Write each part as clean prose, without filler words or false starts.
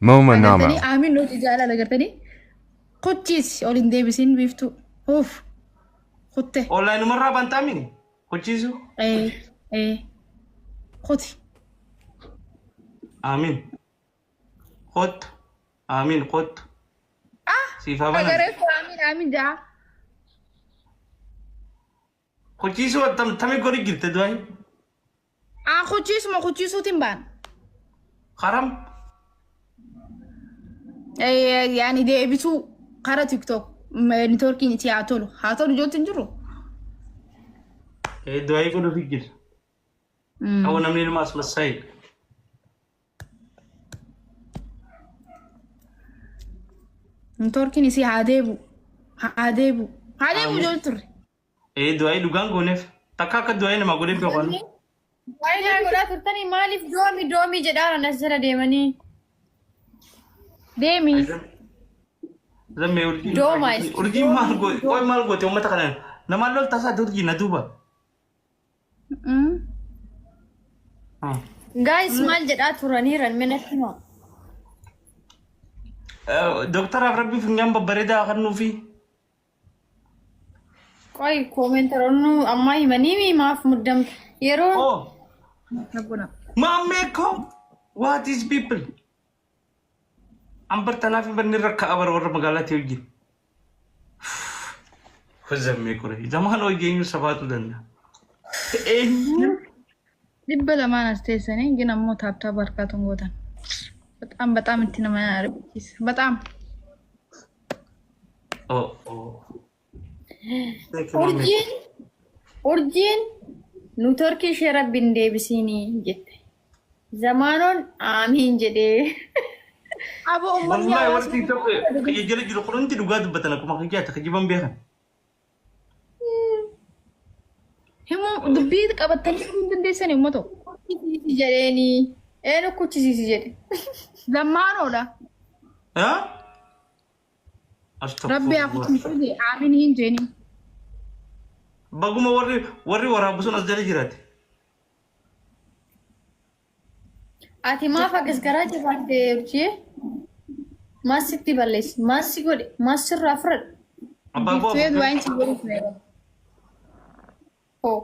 Moma Agartanii Namo. aamin nuti jaalala agartanii kuchiisi ol hin deebisin biiftuu. Uff kutte. Onlaayinumarraa bantaami? Kuchiisu? Ee ee kuti. Amiin. Kottu. Amiin kottu. Siif haa banan. Agaree aamin aamin jaa. Kuchiisuu attam tami godhi jirte du'aayi? Aa kuchiisuma kuchiisuutiin baan. Haram? Yaani deebisuu kara TikTok neetworkiin itti haa tolu haa tolu jootti hin jiru. Ee du'aayi godhuuf jira. Awwa namni ilma as massaayi. Neetworkiin isii haa deebu haa deebu haa deebu jootti turre. Ee du'aayi dhugaan gooneef. Takka akka du'aayi namaa godheef beeku. Waa'ee naa godhaa turtanii maaliif doomi doomi jedhaa as jala deemanii? Deemi. Zammee urjiin. Dooma is- Urjiin maal goote? Qoy maal goote uummata kanaan? Namaan loltaa isaati urjiin na duuba. Guys maal jedhaa turaniiran minatti himaa. Doktaraaf rabbi funyaan babbareedaa haa kennuufi. Qoy koomentaroonni ammaa himanii maaf muddamtu? Yeroo Oh, Maammee koo what is people? An bartanaaf hin banne rakka abara warra magaalaa ta'e wajjin. Zammee kure. Zamaan hojii eenyu sabaatu danda'a. Eenyu? 200 as teessanii ግን ammoo tap tap harkaatuun gootan. በጣም በጣም itti nama argisiisa. በጣም Oh, oh. Thank you, Maammee. urjiin urjiin nutorkii ishee rabbi hin deebisiinii jette. Zamaanoon aamiin jedhee. Aboo uummanni Wallahi hawaasa warri TikTok kiyya jala jiru kun hundi dhugaa dubbatan akkuma kiyyaatti kijiban beekan. Himuu dubbii qabattanii hin dandeessanii uummata. Kuchisiisi jedheenii. Eenu kuchisiisi jedhe. Lammaanoodha. Haa? Rabbi haa Astagfirullah. kuchiisuu aamiin hin jeeni. Baguma warri warri waraabu sun as jala jiraate. Ati maaf akkas garaa jabaatte urjii? Maas sitti balleessi? Maas si godhe? Maas sirraa fudhadhe? Abbaa Biiftuu koo waan si godhuuf meera. Hoo.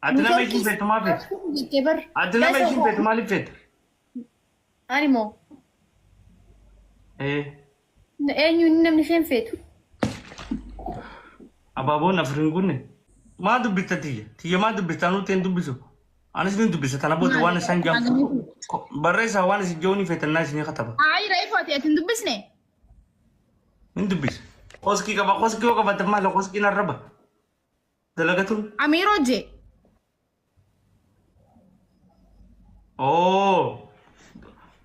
Ati nama ishiin feetu maal feeta? Jettee bar. Ati nama ishiin feetu maaliif feeta? Ani moo Ee eenyu inni namni isheen feetu? abaaboon afur hin gunne. Maa dubbista tiyya? Tiyya maa dubbista? Anuu ta'een dubbisu. Anis ni dubbisa. Tana booda waan isaan jaan barreessaa waan isin ja'uun feetannaa isinii kataba. Ayi reefu ati ati hin dubbisne. Hin dubbisa. Koskii qaba. Koskii yoo qabatte maali? Koskiin arraba. Dalagatuun. Amiiroo jee. Oo.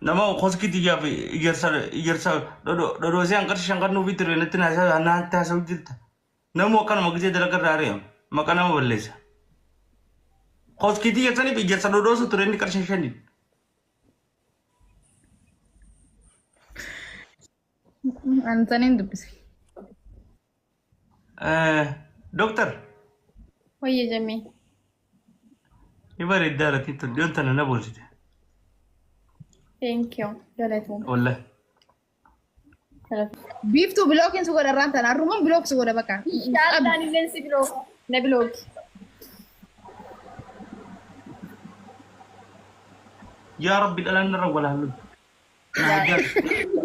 Nama koskii tiyyaaf ijarsa ijarsa dhodhoosee hanqarshi shanqannuu fi ture natti naatti haasa'u jirta. Namuu akkanuma gisee dalaga irraa ari'ama. Maqaa nama balleessa. Koskii tiyya saniif ijarsa dhodhoosu ture inni qarshii shaniin. Ani saniin dubbise. Dooktar. Wayya jamii. Ni bareeddaa irratti tun dhiyoon tana na boonsite. Thank you. Galatoom. Wallahi. Galatoom. Biiftuu bilookiin si godha irraan tana arrumaan block si godha bakka. Jaalladhaan illee si block. Na block. Yaa Rabbi dhalaan narra wal haa loltu. Na haa jaalatu.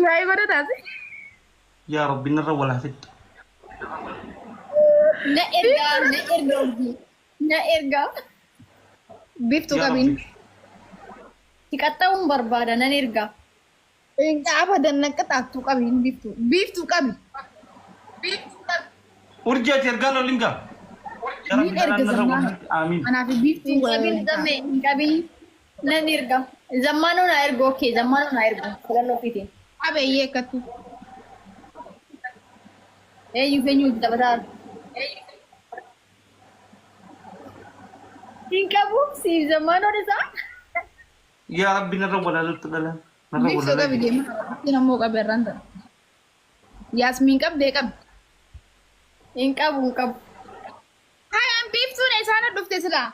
Yaa'ii godha taate. Yaa Rabbi narra wal haa fixxu. Na ergaa na ergaa urjii. Na ergaa. Biiftuu Yaa qabiin. Rabbi. Si qaxxa'uun barbaada nan ergaa. Abadan na qaxaattuu qabiin biiftuu. Biiftuu qabi. Urjii ati ergaan ol hin gaa. Yaa Rabbi Niin erga dhalaan narra wal zammaana. haa fixxu. Aamiin. Anaaf biiftuu Hin qabin zammee hin qabin. Nan erga. Zammaanoo na ergu okay zammaanoo na ergu filannoo ofiitiin. Qabeeyyee akkatti. Eenyu fi eenyu taphataa? Hin qabu siif zammaanoon isaa. Yaa Rabbi narra wal haa loltu dhalaan. Narra wal Biiftuu haa qabi loltu. deema. Ittiin ammoo qabi irraan tana. Yaasmiin qabdee qabdi. Hin qabu hin qabu. Hayaan biiftuun eessaan dhufte silaa?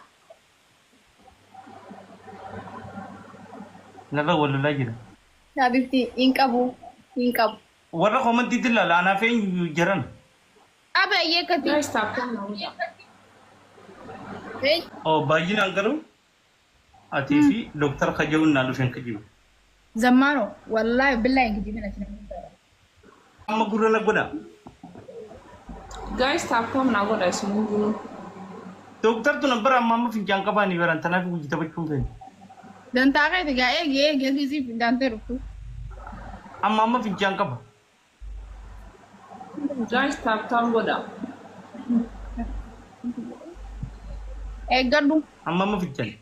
Narra wal lolaa jira. Habibti hin qabu hin qabu. Warra komantiitti ilaala anaaf eenyu jiran. Abe ayyee kati. Guys, tap tap na godha. Oh, baay'inaan garuu atii fi Dooktar Kajaa'uun naa dhufeen kajibu. Zammaano wallaahi billaahi hin kijibin ati nama. Amma gurra na godha. Guys, tap tap na godha isin hundinuu. Dooktar tun bara amma amma fincaan qabaanii baran tanaaf hojii taphachuun feene. Dantaa keeti gaa eegi eegi eegi siif daantee dhuftu. Amma amma fincaan qaba. Guys, tap tap godha. Eeggadhu. Amma amma fincaan.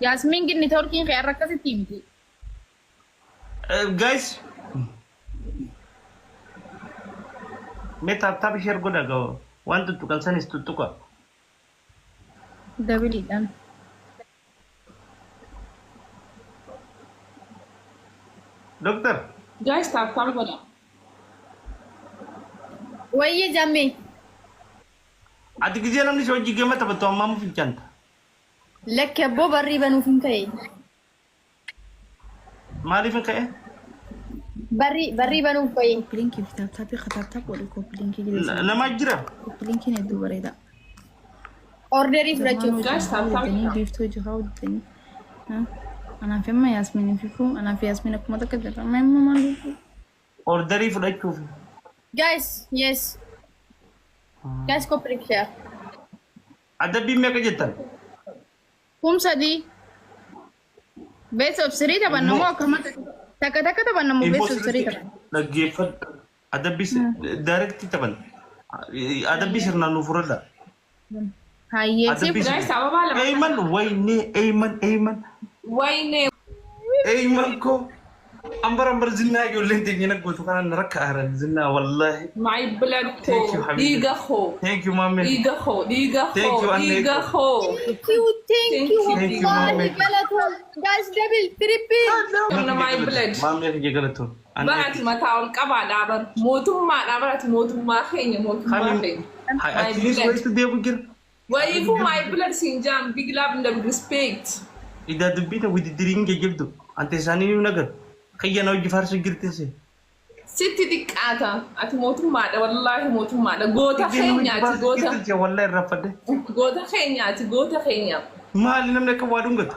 Yaasmiin ginni torkiin kee har'a akkasitti miti. Guys, mee tap tap share godha gaa waan tuttuqan sanis tuttuqa. Dabiliidhaan. Dooktar. Guys, tap tap godha. Wayyee jammee. Ati gisee namni si hojii gama taphattu amma amma fincaanta. Lakki abboo barrii banuuf hin ka'e. Maaliif hin ka'e? Barrii barrii banuuf ka'e. Copy linkii fi tap tapii tap tap godhu copy linkii gideessa. Nama jira. Copy linkiin hedduu bareeda. Orderii fudhachuuf. Guys, tap tap Hojjetanii godha. biiftuu hojii haa hojjetanii. Anaaf amma Yaasmiin fi kun anaaf Yaasmiin akkuma takka jirra. Amma immoo maal gochuu? Orderii fudhachuuf. Guys, yes. Guys, copy link share. Adabbiin meeqa jettan? 3000. Best of three taphanna moo akkamatti? Takka takka taphanna moo best of three taphanna? Dhaggeeffadhu. Adabbii directii taphan. Adabbii sirnaan nu fudhadha. Hayyee Adabbii siif Guys, sababa lama. Eeyman wayne eeyman eeyman Wayne. eeyman koo ambar ambar zinnaa ijoolleen teenya na gootu kanaan na rakka aaran zinnaa wallaahi. My blood Thank you, koo. Habibi. Dhiiga koo. Thank you maammee. Dhiiga koo. Dhiiga Thank koo. you, Anne. Dhiiga koo. Thank you, thank Thank you. you. Thank you, Wallahi Maammee. galatoon. Guys, double, triple. My blood. Maammee kiyya galatoon. Barati mataa ol qabaadhaa bar. Mootummaadhaa barati mootummaa keenya mootummaa keenya. My Atinis blood. wayitu deemu jira. Wayiifuu my blood siin jaan big love and big respect. Idaa dubbiita wididdiriin jajjabdu. Ante isaanii ni nagar. Kiyya na hojii faarsuu jirti. Sitti xiqqaata. Ati mootummaadha wallaahi mootummaadha. Goota keenyaati goota. Wallahi irraanfadhe. Goota keenyaati goota keenya. Maali namni akka waa dhungatu?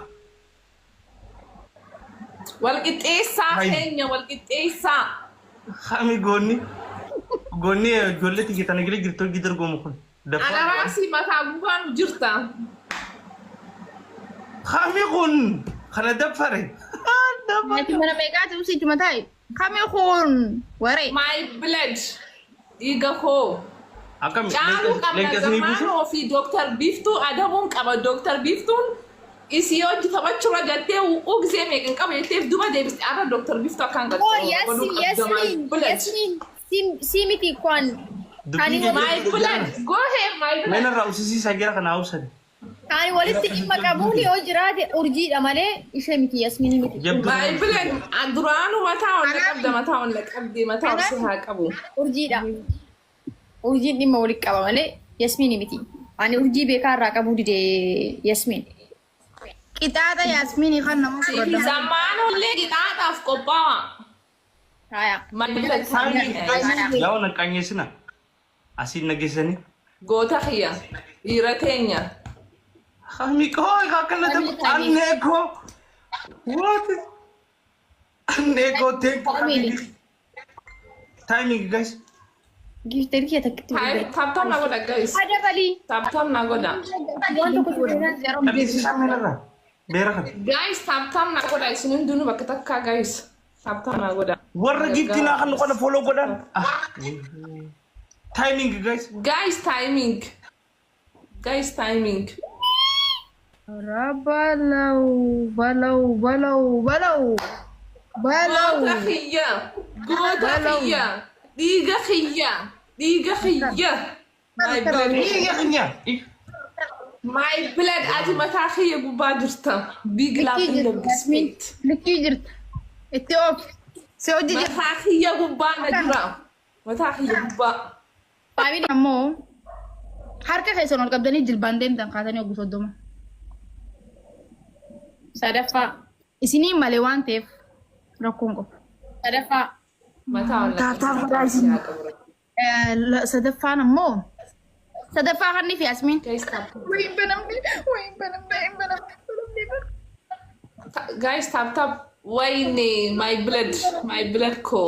Walqixxeessaa Hai. keenya walqixxeessaa. Hami goonni. Goonni ijoollee xiyya tana gila jirtu hojii dorgomu kun. Alaraasii mataa gubbaan jirta. Hami kun kana daffare. Ati mana meeqaati ibsichi mataa? Kami kun waree. My blood. Dhiiga koo. Akkami Caaluu qabna leenca isinii buusu? zammaanoo fi Dooktar Biiftuu adabuun qaba. Dooktar Biiftuun isii hojii taphachuurra galtee ugsee meeqan qaba jetteef duba deebiste arra Dooktar Biiftuu akkaan Oh, Yasmin, Yasmin, Yasmin. Si miti kwan. Dubbii My blood. Go ahead, my blood. Mena irraa usisiisaa jira kana hawsani. Kan walitti dhimma qabuun yoo jiraate urjiidha malee ishee miti Yasmin miti. Jabduu. My blood. Duraanuu mataa ol qabda mataa ol qabdi mataa ol si haa qabu. Urjiidha. Urjiin dhimma walitti qaba malee Yasmin miti. Ani urjii beekaa irraa qabuu dide Yasmin. Qixaaxa Yaasmiinii kan nama fudhadha. Zammaanollee qixaaxaaf qophaa'a. Haya. My blood. Yaa naqqanyeessina. Asiin nageessanii. Goota kiyya. Dhiira teenya. Hami koo akkana ta'u annee koo. What is annee koo thank you habibi. Timing guys. Gifter kiyya takkitti Tap tap na godha guys. Adabalii. Tap tap na godha. Waan tokko tokko Dhabisiisaa meenarraa. Beera kana. Guys, tap tap na godha. Isin hundinuu bakka takkaa guys. Tap tap na godha. Warra giftii naa kan qona follow godhan. Timing guys. Guys, timing. Guys, timing. Balau balau balau balau balau. Goota kiyya. Goota kiyya. Dhiiga kiyya. Dhiiga kiyya. My blood. Dhiiga keenya. My blood. Ati mataa kiyya gubbaa jirta. Big love Likkii and jirta respect. Likkii jirta. Itti oof. Si hojii jirta. Mataa kiyya gubbaa na jira. Mataa kiyya gubbaa. Family. Ammoo harka keessan ol qabdanii jilbaan deemtan kaatanii oggu 30. Sadaffaa. Isinii malee waan ta'eef rakkoon qabu. Sadaffaa. Mataa ol Tap tap godhaa isin. Sadaffaan ammoo sadaffaa kanni fi Asmiin. Guys, tap. Wayin banamne, wayin banamne, wayin banamne, banamne. Guys, tap tap. Wayne, my blood, my blood ko.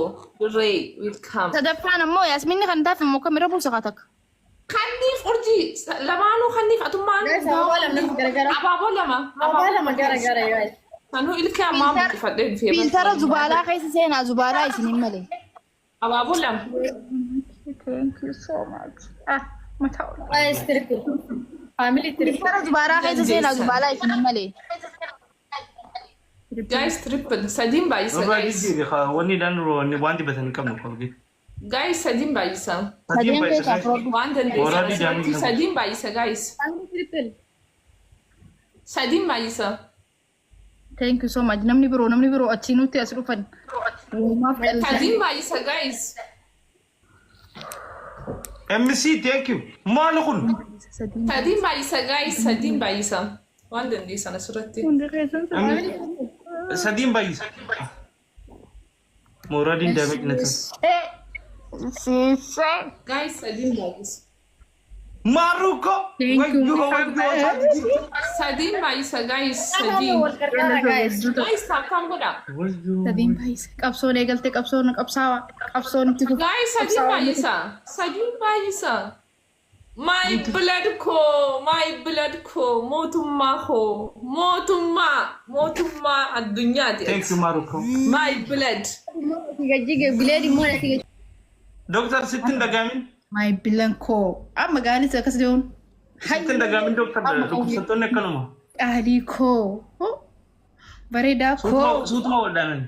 Ray will come. Sadaffaan ammoo Yaasminni kan taaf immoo kamirra buusa kaa takka. Kanniif urjii lamaanuu kanniif atummaan. Guys, abaaboo lama garagara. Abaaboo lama. Abaaboo lama garagara guys. Sanuu ilkee ammaa buqqifadhee dhufee. Filter zubaalaa keessa seenaa zubaalaa isiniin malee. Abaaboo lama. Thank you so much. Ah, mataa ol. Guys, triple. Family triple. Filter zubaalaa keessa seenaa zubaalaa isiniin malee. Guys, triple. Sadiin baay'isa Nurraa guys. jijjiiri wanni dhaan wanni waan dibatan hin qabnu kolge. Guys, sadiin baay'isa. Sadiin Sadeen baay'isa keessaa guys. fudhadhu. Waan dandeessan Mooraa asirratti diidaan sadiin baay'isa guys. Family triple. Sadiin baay'isa. Thank you so much. Namni biroo achii nutti as dhufan. Uumaaf dhalatan. Sadiin baay'isa guys. MC thank you. Maali kun? Sadiin. Sadiin baay'isa guys. Sadiin baay'isa. Waan dandeessan asirratti. Hundi keessan Sadiin baay'isa. Mooraa diidaa na ta'e. Siisee. Guys, sadiin baay'isa. Maaruko! Thank you. Wayyoo wayyoo. Sadiin baay'isa guys. Sadiin. Wal gargaara guys. Guys, tap tap godha. Wayyoo. Sadiin baay'isa. Qabsoon eegalte qabsoon qabsaawaa qabsoon itti fufu. Guys, sadiin baay'isa. Sadiin baay'isa. My blood koo, my blood koo, mootummaa koo, mootummaa, mootummaa addunyaati. Thank you Maaruko. My blood. Gajjige bileedi immoo natti gajjige. Doctor sitti hin dhagaamin. My bilan koo. Amma gaanis akkas jedhuun. Sitti hin dhagaamin doctor dhukkubsattoonni akkanuma. Qaalii koo. Bareedaa koo. Suutuma wal dhaanan.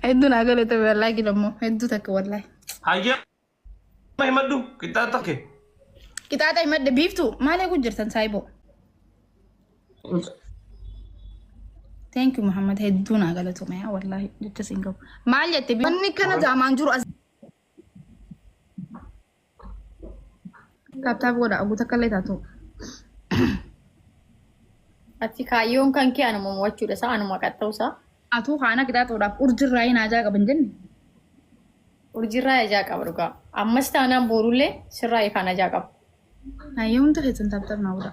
Hedduu naa galate wallaahi gilammoo hedduu takka wallaahi. Hayyee himadhu qixxaaxa kee. Qixaaxa himadhe biiftuu maal eeguu jirtan saayiboo? Thank you Muhammad hedduu naa galatoomi yaa wallaahi jecha siin qabu. Maal jette wanni kana jaamaan jiru as. Tap tap godha guutuu akka illee taatu. Ati kaayyoon kan kee anuma mo'achuudha isaa anuma qaxxa'uusaa. Atuu kaana qixaaxuudhaaf urjirraa hin ajaa qaban jenne. Urjirraa ajaa qaba dhugaa. Ammas taanaan boorullee sirraa kan ajaa qaba. Hayyee hunda keessan tap tap naa godha.